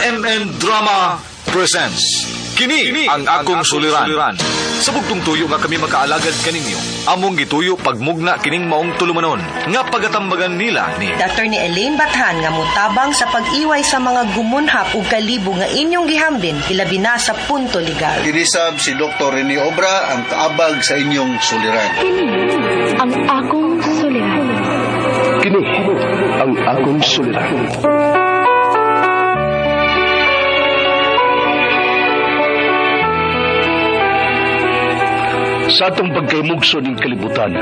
RMN Drama presents Kini ang akong suliran. Sa bugtong tuyo nga kami makaalagad kaninyo, among gituyo pagmugna kining maong tulumanon nga pagatambagan nila ni Attorney Elaine Bathan nga mutabang sa pag-iway sa mga gumunhap ug kalibo nga inyong gihambin ilabi na sa punto legal. Kinisab si Dr. Rene Obra ang kaabag sa inyong suliran. Kini ang akong suliran. Kini ang akong suliran. Sa atong pagkaymugso ning kalibutan,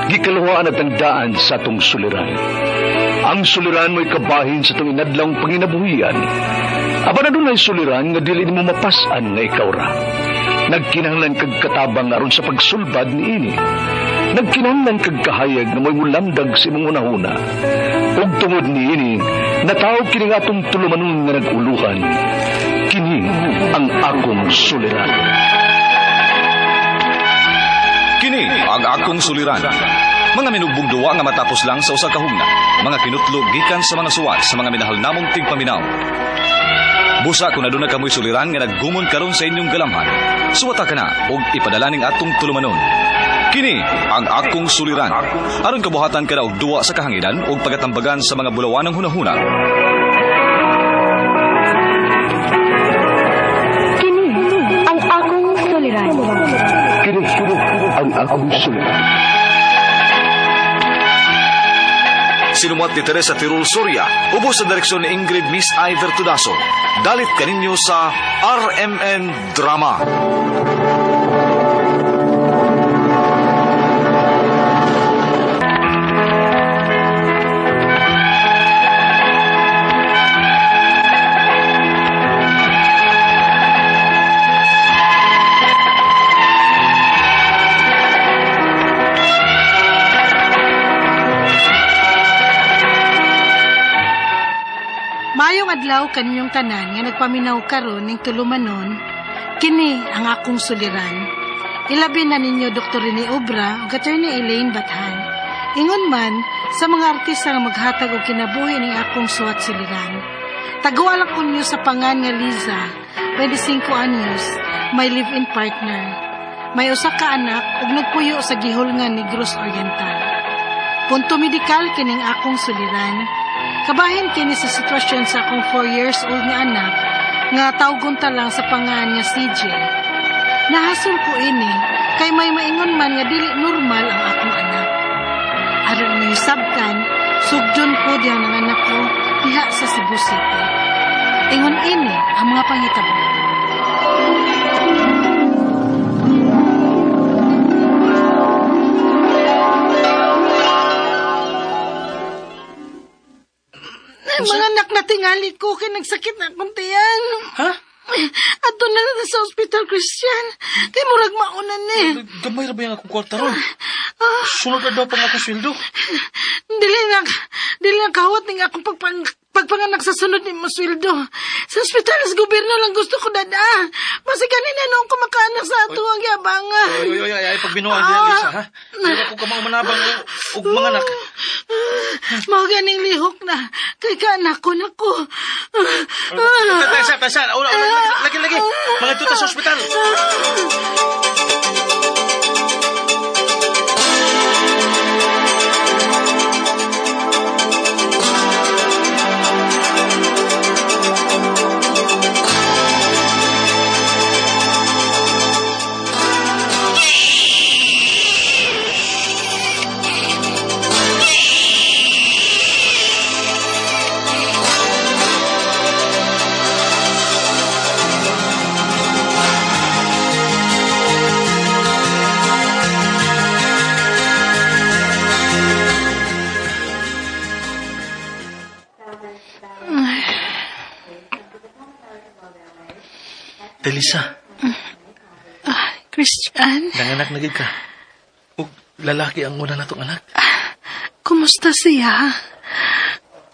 gikaluhaan at ang daan sa atong suliran. Ang suliran mo'y kabahin sa atong inadlawng panginabuhian. Apan adunay suliran nga dili nimo mapas-an nga ikaw ra. Nagkinahanglan kag katabang aron sa pagsulbad niini. Nagkinahanglan kag kahayag nga mo'y mulamdag sa imong hunahuna. Ug tungod niini, nataw kini nga atong tulumanon nga nag-uluhan. Kini ang akong suliran. Kini ang akong suliran. Mga minugbong duwa nga matapos lang sa usa ka hugna. Mga kinutlo gikan sa mga suwat sa mga minahal namong tigpaminaw. Busa kung aduna kamoy suliran nga naggumon karon sa inyong galamhan. Suwata ka na og ipadala ning atong tulumanon. Kini ang akong suliran. Aron kabuhatan ka na og duwa sa kahanginan og pagatambagan sa mga bulawanang hunahuna. Kini ang akong suliran. Kini ang akong suliran. Sinumuat ni Teresa Tirul Soria, ubos sa direksyon ni Ingrid Miss Iver Tudaso. Dalit kaninyo sa RMN Drama. Maayong adlaw kaninyong tanan nga nagpaminaw karon ning tulumanon, kini ang akong suliran. Ilabi na ninyo Dr. Rene Obra ug Attorney Elaine Bathan. Ingon man sa mga artista nga maghatag og kinabuhi ning akong suwat suliran. Taguan ko ninyo sa pangan nga Liza, 25 anyos, may live-in partner. May usa ka anak ug nagpuyo sa gihulngan Negros Oriental. Punto medikal kining akong suliran. Kabahin kini sa sitwasyon sa akong 4 years old nga anak nga tawgon ta lang sa pangan nga CJ. Nahasol ko ini kay may maingon man nga dili normal ang akong anak. Aron niyo sabtan, sugdon ko diha ng anak ko diha sa Cebu City. Ingon ini ang mga pangitabo. Mga anak na tingali ko kay nagsakit na akong tiyan. Ha? Adto na na sa ospital, Christian. Kay murag mauna ni. Gamay ra ba yung akong kwarta ron? Sunod na daw pang akong sweldo. Dili na kawat ning akong pagpanganak sa sunod ni mo sweldo. Sa ospital sa gobyerno lang gusto ko dada. Basi kanina noong kumakaanak sa ato ang yabanga. Oy, oy, oy, ay, pagbinuang diyan, Lisa, ha? Hindi ako kamao manabang og mga anak. Mao ganing lihok na. Kay kaanak ko nako. Tesa, tesa. Ula, ula, lagi, lagi, lagi. Mga tuta sa ospital. Telisa, Christian, nanganak na gid ka. Ug lalaki ang una natong anak. Kumusta siya?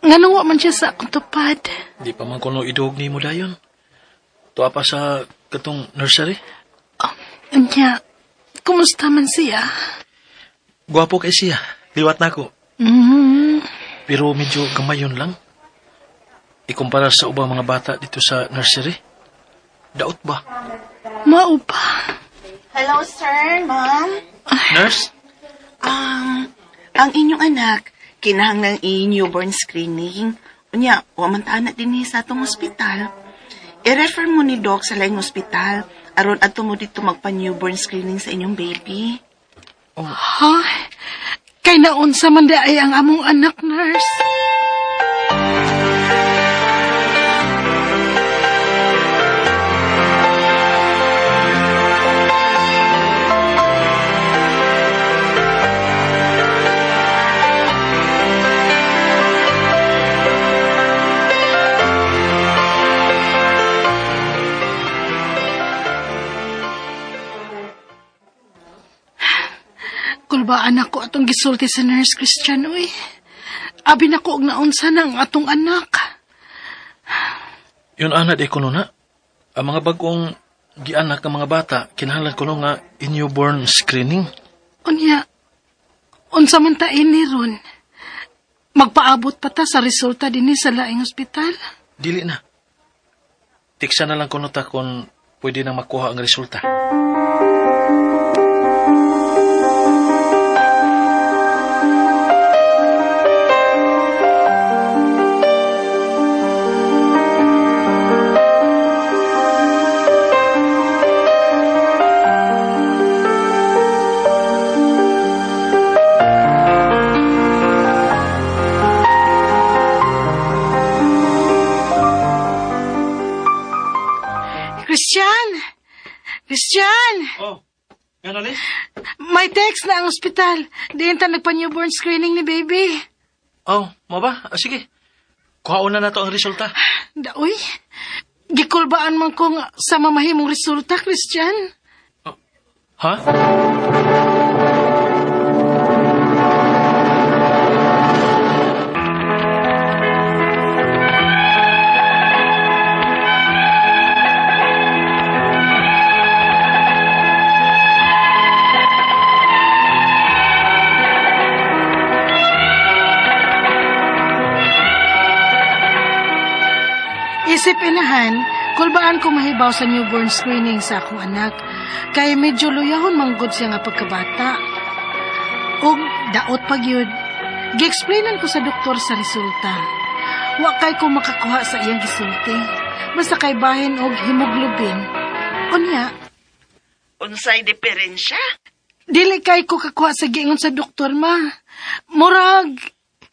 Nganong wa man siya sa akong tupad? Di pa man kuno idog ni mo dayon. Tuwa pa sa katong nursery. Oh, unya, kumusta man siya? Gwapo kay siya. Liwat na ako. Mm. Pero medyo gamayon lang. Ikumpara sa ubang mga bata dito sa nursery. Daot ba? Mao pa. Hello, sir, ma'am. Nurse? Ang inyong anak, kinahanglan i-newborn screening. Unya, wa man ta na dinhi sa atong ospital. I-refer mo ni Doc sa laing ospital aron adto mo dito magpa-newborn screening sa inyong baby. Ha? Kay naunsa man di ay ang among anak, nurse. Kulbaan ako atong gisulti sa nurse Christian, uy. Abi na ko og naunsa na ang atong anak. Yun ana di kuno na. Ang mga bagong gianak ng mga bata, kinahanglan kuno nga newborn screening. Unya, unsa man ta ini ron? Magpaabot pa ta sa resulta dinhi sa laing ospital? Dili na. Tiksa na lang kuno ta kung pwede nang makuha ang resulta. Christian! Christian! Oh, nga Liz? May text na ang ospital. Diin ta nagpa-newborn screening ni baby. Oh, mo ba? Ah, sige. Kuhaon na nato ang resulta. Daoy, gikulbaan man ko nga sa mamahimong resulta, Christian. Ha? Isip inahan, kulbaan ko mahibaw sa newborn screening sa akong anak. Kay medyo luyahon manggod siya nga pagkabata. Og daot pag yun. Gi-explainan ko sa doktor sa resulta. Wa kay ko makakuha sa iyang gisulti. Basta kay bahin og hemoglobin. Unya, Unsay diferensya? dili kay ko kakuha sa giingon sa doktor ma. Murag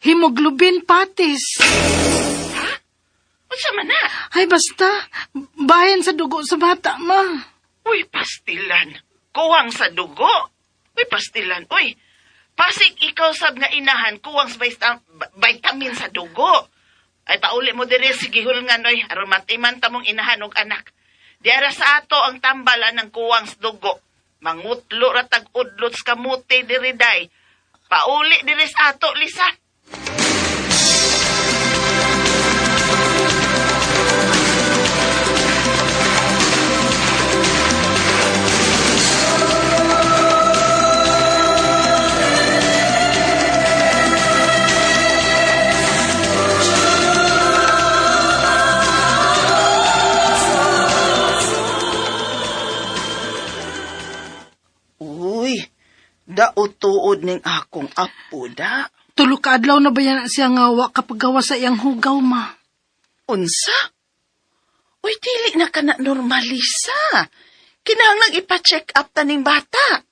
hemoglobin patis. Unsa man na? Ay basta, bahin sa dugo sa bata ma. Uy, pastilan. Kuwang sa dugo. Uy, pastilan. Uy, pasig ikaw sab nga inahan, kuwang sa vitamin sa dugo. Ay, pauli mo dire, sige hulngan, oy. Aron matiman ta mong inahan og anak. Diara sa ato ang tambalan ng kuwang sa dugo. Mangutlo ra tag udlot sa kamote diri day. Pauli dire sa ato, Lisa. Uy, dautuod ning akong apo da. Tulo ka adlaw na ba yan siya nga wa kapagawa sa iyang hugaw ma? Unsa? Uy, dili na ka na normalisa. Kinahanglang ipa-check up ta ning bata.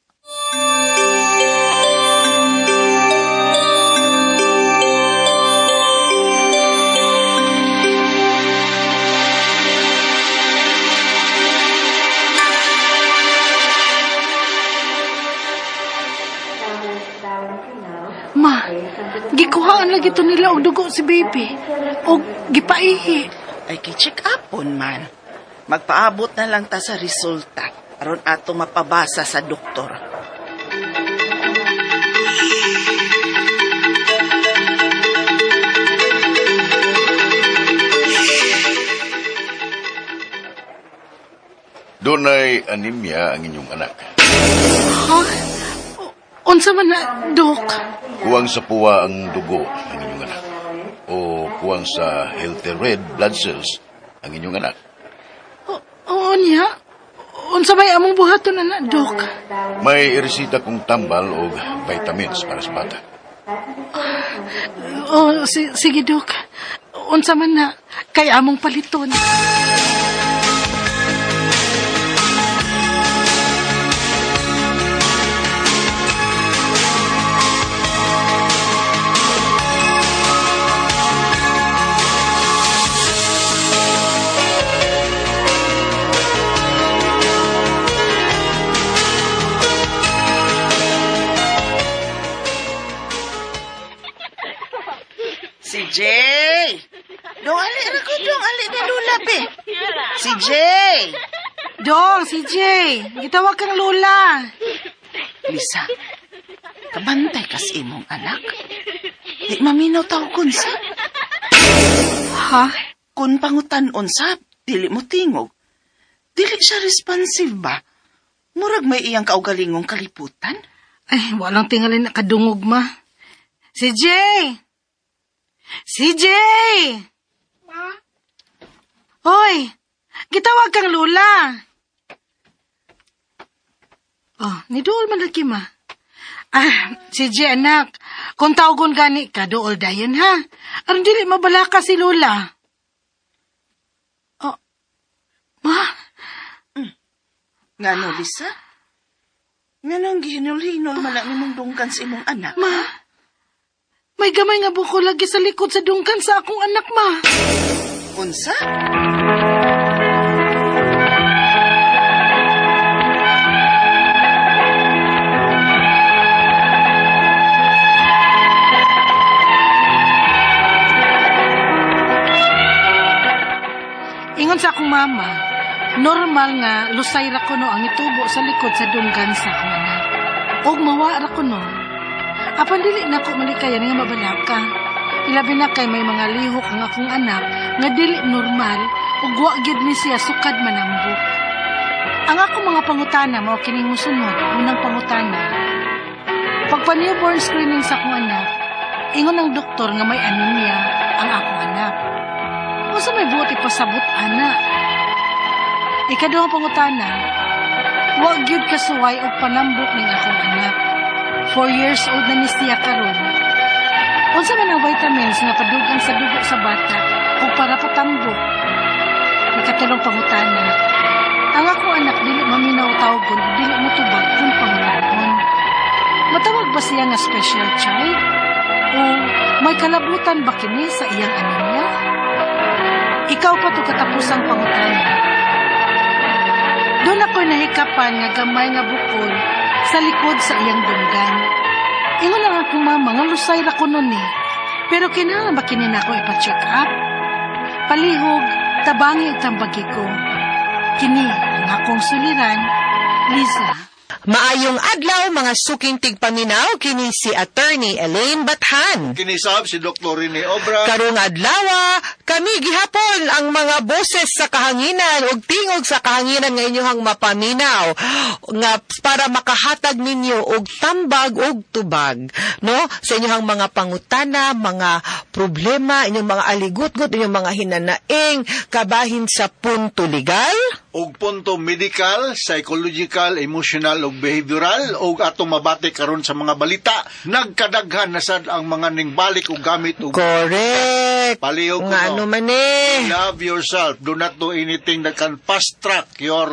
Ma, gikuhaan lagi to nila og dugo si baby. Og gipaihi. Ay, kay check upon man. Magpaabot na lang ta sa resulta aron ato mapabasa sa doktor. Dunay anemia ang inyong anak. Ha? Unsa man na, Dok? Kuwang sa puwa ang dugo ng inyong anak. O Kuwang sa healthy red blood cells ang inyong anak. Oo niya. Unsa may among buhaton na, Dok? May iresita kong tambal og vitamins para sa bata. Oh, sige, Dok. Unsa man na, kay among paliton. Si Jay! Dong, ali ra ko, dong, ali ni Lula, be. Si Jay! Dong, si Jay. Gitawag kang Lola. Lisa, kabantay kas imong anak. Di maminaw tawgon sa. Ha? Kung pangutan-on sa, dili mo tingog. Dili siya responsive ba? Murag may iyang kaugalingong kaliputan. Ay, walang tingalin na kadungog, ma. Si Jay! Si Jay! Ma? Hoy! Gitawag kang Lola! Oh, niduol man lagi, ma. Ah, si Jay, anak. Kung tawagon gani ka, duol dayon, ha? Aron dili mabalaka si Lola. Oh, ma? Ngano, Lisa? Nganong gihinol-hinol man lang nimong dunggan sa imong anak? Ma, may gamay nga buko lagi sa likod sa dungkan sa akong anak, ma. Unsa? Ingon sa akong mama, normal nga lusay ra kuno ang itubo sa likod sa dunggan sa akong anak. Og mawa ra kuno. Apan dili na ko malikayan nga mabalaka. Ilabi na kay may mga lihok ang akong anak nga dili normal ug wa gyud ni siya sukad manambok. Ang akong mga pangutana mao kining mosunod, unang pangutana. Pagpa newborn screening sa akong anak, ingon ang doktor nga may anemia ang akong anak. Unsa may buot ipasabot ana? Ikaduhang pangutana, wa gyud kasuway og panambok ning akong anak. 4 years old na ni siya karon. Unsa man ang vitamins nga padugang sa dugo sa bata ug para patambok? Ikatulong pangutana, ang akong anak dili maminaw tawgon ug dili motubag kung pangutanon. Matawag ba siya nga special child? O may kalabutan ba kini sa iyang anemia? Ikaw pa to katapusang pangutana. Doon ako'y nahikapan nga gamay nga bukol sa likod sa iyang dunggan. Ingon lang akong mama nga lusay ra ko nun eh. Pero kinahanglan ba kini na ako ipa-check up? Palihog, tabangi ug tambagi ko. Kini ang akong suliran, Liza. Maayong adlaw mga suking tigpaminaw, kini si Attorney Elaine Bathan. Kinisab si Dr. Rene Obra. Karong adlawa, kami gihapon ang mga boses sa kahanginan ug tingog sa kahanginan nga inyohang mapaminaw nga para makahatag ninyo og tambag og tubag, no, sa inyohang mga pangutana, mga problema, inyong mga aligutgot, inyong mga hinanaing kabahin sa punto legal og punto medical, psychological, emotional ug behavioral og atong mabati karon sa mga balita. Nagkadaghan na sad ang mga ningbalik og gamit og correct. Palihog ko, nga no? ano man eh. Love yourself. Do not do anything that can fast track your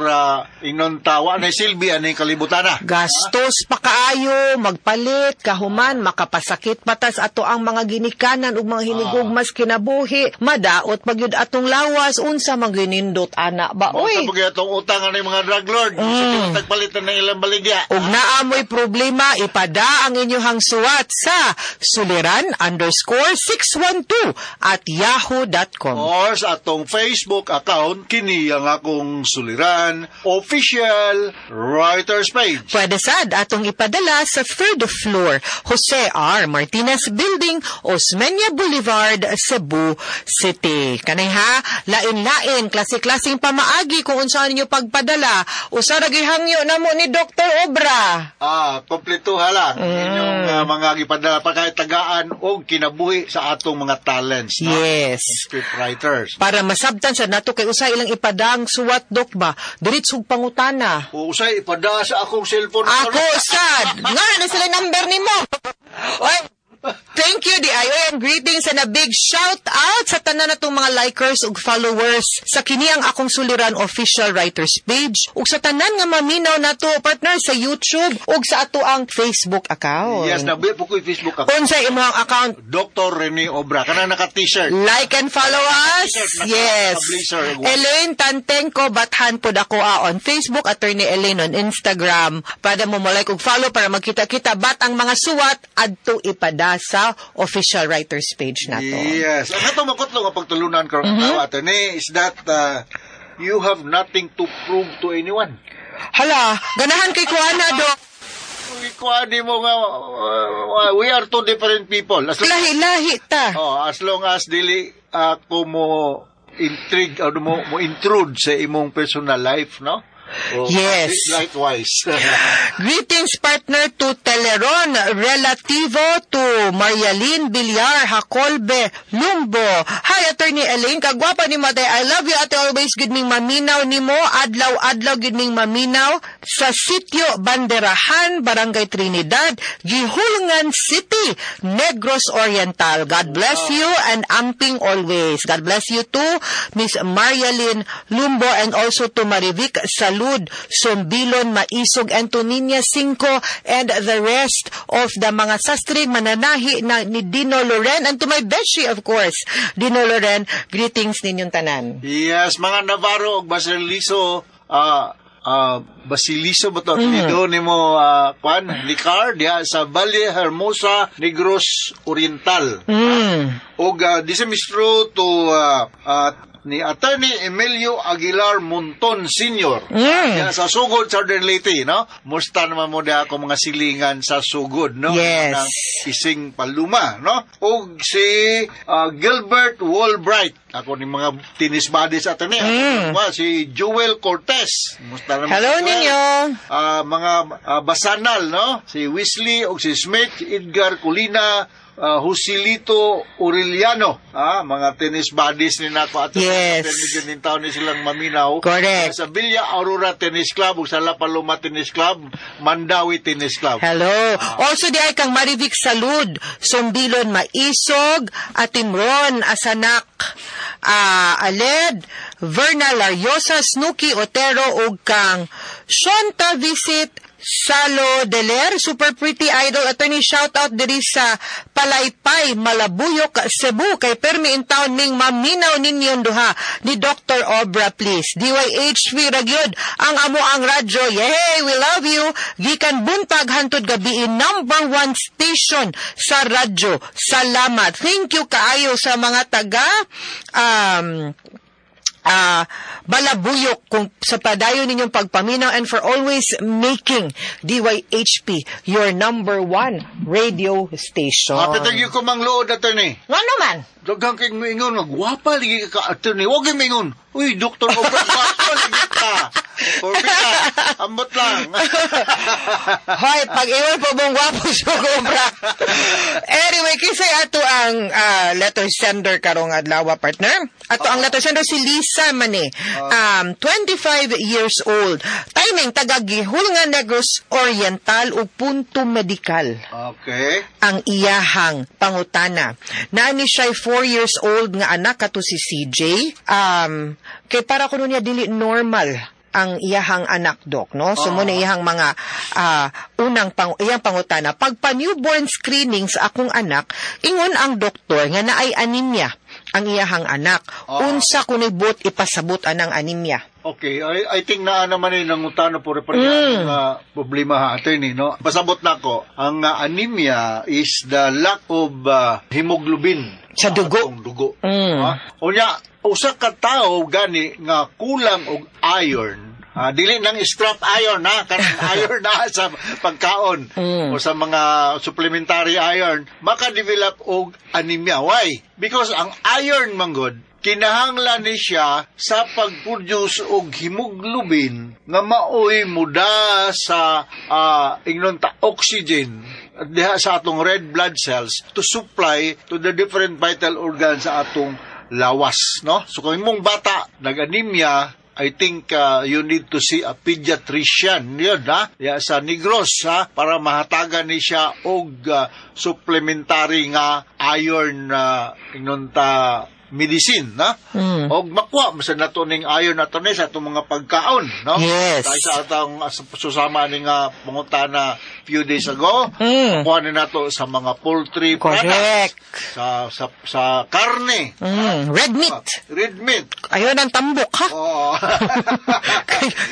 inon tawa na silbi ani kalibutana. Gastos pa kaayo, magpalit, kahuman, makapasakit patas ato ang mga ginikanan ug mga hinigugmas kinabuhi, madaot pagyud atong lawas, unsa man ginindot ana ba Oy. oy. Sa atong utang ani mga drug lord. Sa tagpalit na ng ilang baligya. Ug naa mo'y problema, ipada ang inyong suwat sa suliran_612@yahoo.co.ph. gmail.com. Or sa atong Facebook account, kini ang akong suliran, official writers page. Pwede sad atong ipadala sa third floor, Jose R. Martinez Building, Osmeña Boulevard, Cebu City. Kanay ha, lain-lain, klase-klaseng pamaagi kung unsa ninyo pagpadala. Usa ra gihangyo namo ni Dr. Obra. Ah, kompletuha lang inyong mga gipadala pa kahit tagaan og kinabuhi sa atong mga talents, no? Yes. Script writers. Para masabtan sa nato kay usa ilang ipadang suwat, dok, ba. Diretsog pangutana. O usay ipada sa akong cellphone. Ako sad. Nga na sila number nimo. Oy, thank you di ay. Oy, and greetings and a big shout out sa tanan natong mga likers ug followers sa kini ang akong suliran official writers page ug sa tanan nga maminaw nato, partner, sa YouTube ug sa ato ang Facebook account. Yes, nabi po ko'y Facebook account. Unsay imong account? Dr. Rene Obra. Kanang naka-t-shirt. Like and follow us. Naka-t-shirt, Yes. naka-blazer. Elaine Tantenko Bathan pod ako on Facebook, Attorney Elaine on Instagram. Para mo mo like ug follow para magkita-kita bat ang mga suwat adto ipada sa official writers page nato. Yes. Ang atong makutlo nga pagtulunan karon attorney, is that you have nothing to prove to anyone. Hala, ganahan kay kuana do. Ikuha mo nga we are two different people. As long, Lahi-lahi ta. Oh, as long as dili ako mo intrigue o mo intrude sa imong personal life, no? O, Yes. Likewise. Greetings, partner, to Teleron Relativo, to Marialine Villar Hacolbe Lumbo. Hi, Attorney Elaine, kagwapa ni Mate. I love you, ate, always gud ming maminaw nimo. Adlaw-adlaw gud ming maminaw sa Sitio Banderahan, Barangay Trinidad, Guihulngan City, Negros Oriental. God bless you and amping always. God bless you too, Miss Marialine Lumbo, and also to Marivic Salud, Sombilon, Maisog, and to Ninya Cinco and the rest of the mga sastrig mananahi na ni Dino Loren and to my beshi, of course, Dino Loren. Greetings ninyong tanan. Yes, mga Navarro ug Basiliso, Basiliso ba to? Mm. Nimo kwan Licar diha sa Valle Hermosa, Negros Oriental. Og this is true to ni Attorney Emilio Aguilar Monton Sr. Diha sa Sugod, Southern Leyte, no? Musta naman mo diha ako mga silingan sa Sugod, no? Yes. Ng Ising Paluma, no? Og si Gilbert Walbright, ako ni mga tennis buddies, attorney. Si Joel Cortez. Musta naman Hello si Joel? Ninyo. Mga Basanal, no? Si Wesley og si Smith, Edgar Colina, Joselito Aureliano, mga tennis buddies ni nako ato. Yes. Medyo taon ni silang maminaw. Correct. Sa Villa Aurora Tennis Club ug sa La Paloma Tennis Club, Mandawi Tennis Club. Hello. Also di ay kang Marivic Salud, Sombilon Maisog, Atimron Asanak, Aled, Verna Lariosa, Snooki Otero ug kang Shonta Visit Salo Deler, super pretty idol attorney, shout out diri sa Palaypay, Malabuyok, Cebu, kay permi in town ming maminaw ninyong duha ni Dr. Obra, please. DYHV ragyod ang amo ang radyo. Yay, we love you. Gikan buntag hantod gabi, number one station sa radyo. Salamat. Thank you kaayo sa mga taga Balabuyok kung sa padayon ninyong pagpaminaw and for always making DYHP your number one radio station. Happy tag ko mang luod, attorney. Nga naman. Daghang kay moingon nga gwapa lagi ka, attorney. Wag gyud moingon. Uy, Dr. Obra, gwapa lagi ka. Orbita, ambot lang. Hoy, pag iwan po mong gwapo siya, Obra. Anyway, kisay ato ang letter sender karong adlaw, partner. Ato ang letter sender si Lisa Mane. 25 years old. Timing taga Guihulngan, Negros Oriental ug punto medical ang iyahang pangutana. Naani siya 4 years old nga anak kato si CJ. Kay para kuno niya dili normal ang iyahang anak, dok, no? So mo na iyahang mga unang iyang pangutana. Pagpa newborn screening sa akong anak, ingon ang doktor nga naay anemia ang iyahang anak. Unsa kuno'y buot ipasabot anang anemia? Okay, I think naa naman ni nangutana po rin nga problema ha, attorney, no? Pasabot nako, ang anemia is the lack of hemoglobin sa dugo. Atong dugo. Ha? Unya, usa ka tawo gani nga kulang og iron. Ah, dili nang scrap iron ha, kanang iron na sa pagkaon o sa mga supplementary iron, maka-develop og anemia. Why? Because ang iron manggod kinahanglan ni siya sa pag-produce og hemoglobin nga maoy muda sa ingnon ta oxygen diha sa atong red blood cells to supply to the different vital organs sa atong lawas, no? So kung imong bata nag-anemia, I think you need to see a pediatrician yun, ha? Ya, sa Negros, ha? Para mahatagan ni siya og supplementary nga iron ingnon ta medicine, na? Og makuha man nato ning iron ato ni sa atong mga pagkaon, no? Yes. Tayo sa atong susama ni nga pangutana few days ago, makuha ni nato sa mga poultry products, sa karne, Red meat. Red meat. Ayun ang tambok, ha? Oo.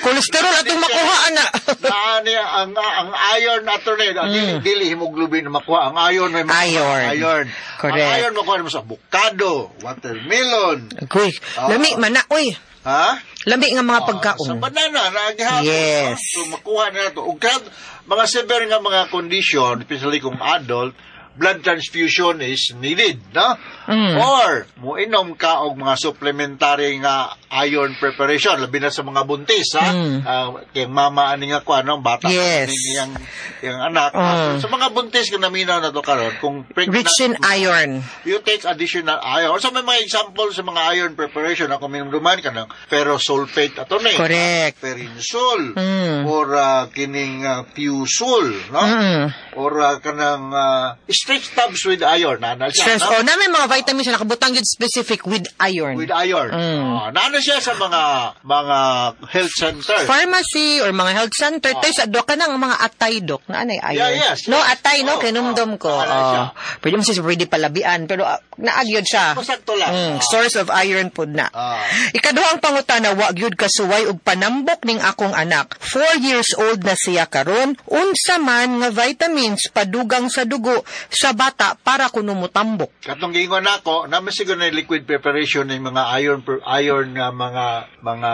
Kolesterol atong makuha, ana. Naa ni ang iron ato ni, dili dili hemoglobin na makuha, ang iron may makuha. Iron. Iron. Correct. Ang iron makuha mo sa avocado, watermelon. Uy, lami man na, uy. Ha? Lami nga mga Sa pagkaon. Banana na gihapon. Yes. So makuha na nato. Ug mga severe nga mga condition, especially kung adult, blood transfusion is needed, no? Or muinom ka og mga supplementary nga iron preparation, labi na sa mga buntis, ha? Ah, kay mama ani nga kuan, no? Bata ni iyang anak. Sa mga buntis nga naminaw na to karon, kung pregnant, Rich in iron. You take additional iron. So may mga example sa mga iron preparation ako minumduman ka ng ferrosulfate ato ni. Ferinsol or kining Fusol, no? Or kanang stretch tabs with iron na na siya, Stress. no? Oh, na may mga vitamins na nakabutang yun specific with iron. With iron. Ah, naa na siya sa mga health center. Pharmacy or mga health center. Tayo sa dok kanang mga atay, dok. Na anay iron. Yeah, yes, No, yes. atay no Oh, kinumdum oh, ko. naa na siya. Oh. Pwede mo siya pwede palabian pero naagyod siya. Sakto lang. Source of iron pud na. Ikaduhang pangutana, wa gyud kasuway og panambok ning akong anak. 4 years old na siya karon. Unsa man nga vitamins padugang sa dugo sa bata para kuno motambok? Katong giingon nako, naman siguro na liquid preparation ng mga iron nga mga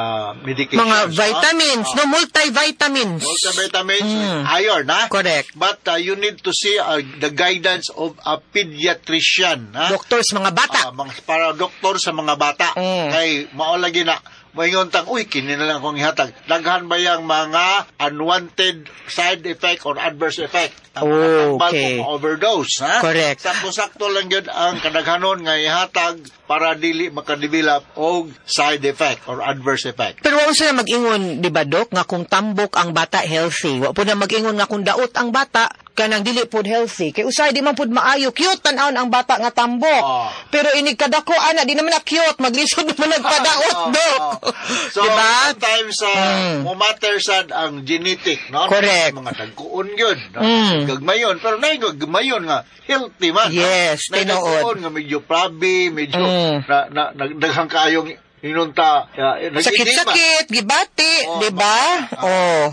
medications. Mga no? vitamins, no, multivitamins. Multivitamins with iron, ha? Correct. But you need to see the guidance of a pediatrician, ha? Doctors mga bata. Ah, mga, para doktor sa mga bata. Kay mao lagi na moingon tang, "Uy, kini na lang akong ihatag." Daghan ba yang mga unwanted side effect or adverse effect? Ang mga tambal kung overdose, ha? Correct. Sakto-sakto lang yun ang kadaghanon nga ihatag para dili makadevelop og side effect or adverse effect. Pero wa sila mag-ingon, di ba, Dok, nga kung tambok ang bata, healthy. Wa po na mag-ingon nga kung daot ang bata, kanang dili pod healthy. Kay usay di man pod maayo, cute tan-awon ang bata nga tambok. Pero inig kadako ana, di naman na cute, maglisod naman nagpadaot, Dok. So, Di ba? Sometimes, mo matter sad ang genetic, no? Correct. Mga dagkuon yun, no? Gagmayon. Pero na gagmayon nga, healthy man, no? Yes, Naay tinuod. dagkuon nga medyo flabby, medyo na daghang kaayong inunta, nag-edema. Sakit-sakit, gibati, Oh, di ba? Oh.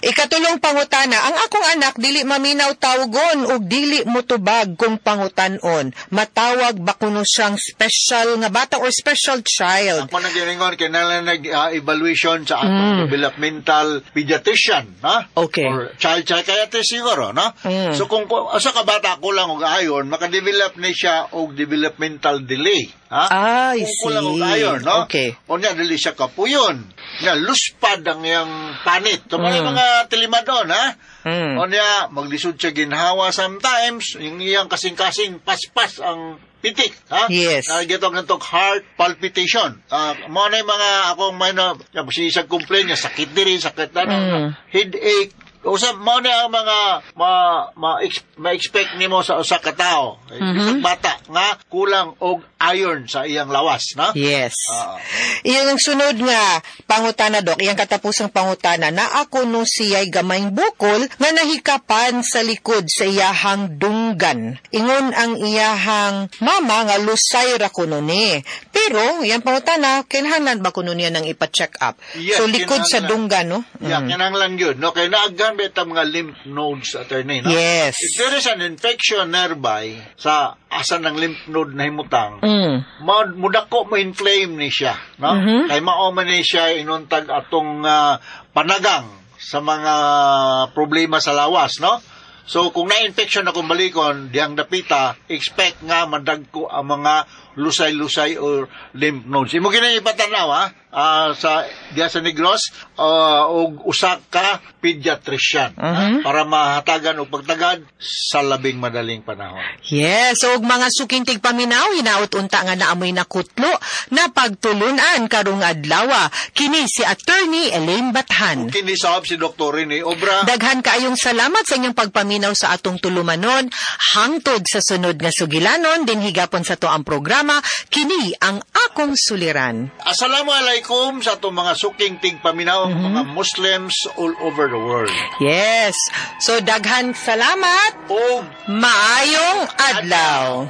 Ikatulong pangutana, ang akong anak dili maminaw tawgon ug dili motubag kung pangutanon. Matawag ba kuno siyang special nga bata or special child? Ako na giningon, kinahanglan nag-evaluation sa atong developmental pediatrician, ha? Or child psychiatrist siguro, no? So kung asa ka bata kulang og iron, makadevelop ni siya og developmental delay, ha? I Kung kulang og see. iron, no? Unya dili siya kapuyon. Nya luspad ang iyang panit. So mga tilimadon, ha? Unya maglisod siya ginhawa sometimes, yung iyang kasing-kasing paspas ang pitik, ha? Nagitong nantog heart palpitation. Ah, mo na yung mga akong may na si isang complain niya, sakit diri, sakit na, headache. Usa mo na ang mga ma-expect nimo sa usa ka tawo, isang bata nga kulang og iron sa iyang lawas, no? Yes. Iyang ang sunod nga pangutana, Dok, iyang katapusang pangutana, na ako no siya'y gamayng bukol nga nahikapan sa likod sa iyahang dunggan. dunggan. Ingon ang iyahang mama nga lusay ra kuno ni. Pero iyang pangutana, kinahanglan ba kuno niya nang ipa-check up? Yes, So likod sa kinahanglan. dunggan, no? Yeah, kinahanglan yun. No, kay naaghan ba itang mga lymph nodes, attorney, no? Yes. If there is an infection nearby sa asa ng lymph node na himutang, mudako mo inflame ni siya, no? Kay mao man ni siya inuntag atong panagang sa mga problema sa lawas, no? So kung na-infection na kung balikon diyang dapita, expect nga madagko ang mga lusay-lusay or lymph nodes. Imo kini ipatanaw ha, sa diya sa Negros og usa ka pediatrician ha, para mahatagan og pagtagad sa labing madaling panahon. Yes, ug mga suking tigpaminaw, hinaot unta nga naamoy nakutlo na pagtulunan karong adlaw. Kini si Attorney Elaine Bathan. Kini sab si Dr. Rene Obra. Daghan kaayong salamat sa inyong pagpaminaw sa atong tulumanon. Hangtod sa sunod nga sugilanon, dinhi gapon sa to ang programa, kini ang akong suliran. Assalamualaikum sa atong mga suking tigpaminaw, mga Muslims all over the world. Yes. So daghan salamat. Og Maayong adlaw.